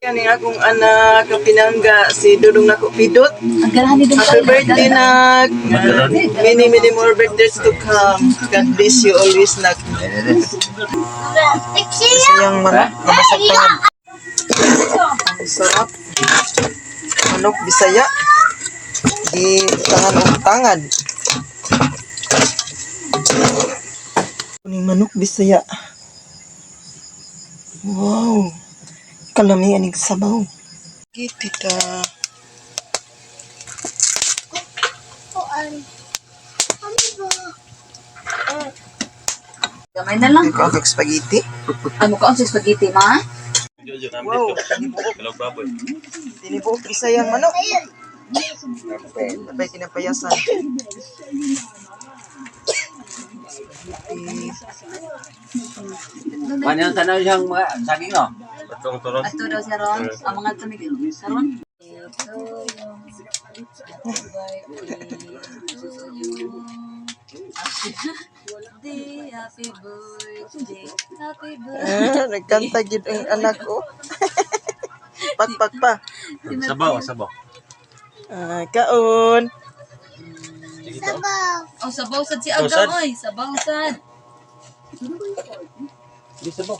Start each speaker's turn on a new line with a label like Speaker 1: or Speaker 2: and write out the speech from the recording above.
Speaker 1: Kani akong anak nga pinangga, si Dudong nako Pidot.
Speaker 2: Ang ganahan ni
Speaker 1: Happy birthday, nak. Many, many more birthdays to come. God bless you always, nak. Siyang manok, nabasag tangad. Ang sarap. Manok Bisaya. Di tangan og tangad. Kuning manok Bisaya. Wow. Kalami aning sabaw. Tita.
Speaker 2: Gamay na lang.
Speaker 1: Ikaw ang spaghetti.
Speaker 2: Ay, mukha sa spaghetti, ma.
Speaker 1: Wow, tinibuok Bisayang manok. Napay kinapayasan. Spaghetti.
Speaker 3: Kanyang tanaw siyang mga saging, no?
Speaker 2: Ato daw siya ron. Ang mga tumig sa ron. Happy birthday, happy birthday.
Speaker 1: Ah, nagkanta gid ang anak ko. Pakpak pa.
Speaker 3: Sabaw, sabaw.
Speaker 1: Ah, kaon.
Speaker 2: Oh, sabaw sad si Agam, oy. Sabaw sad.
Speaker 3: Di sabaw.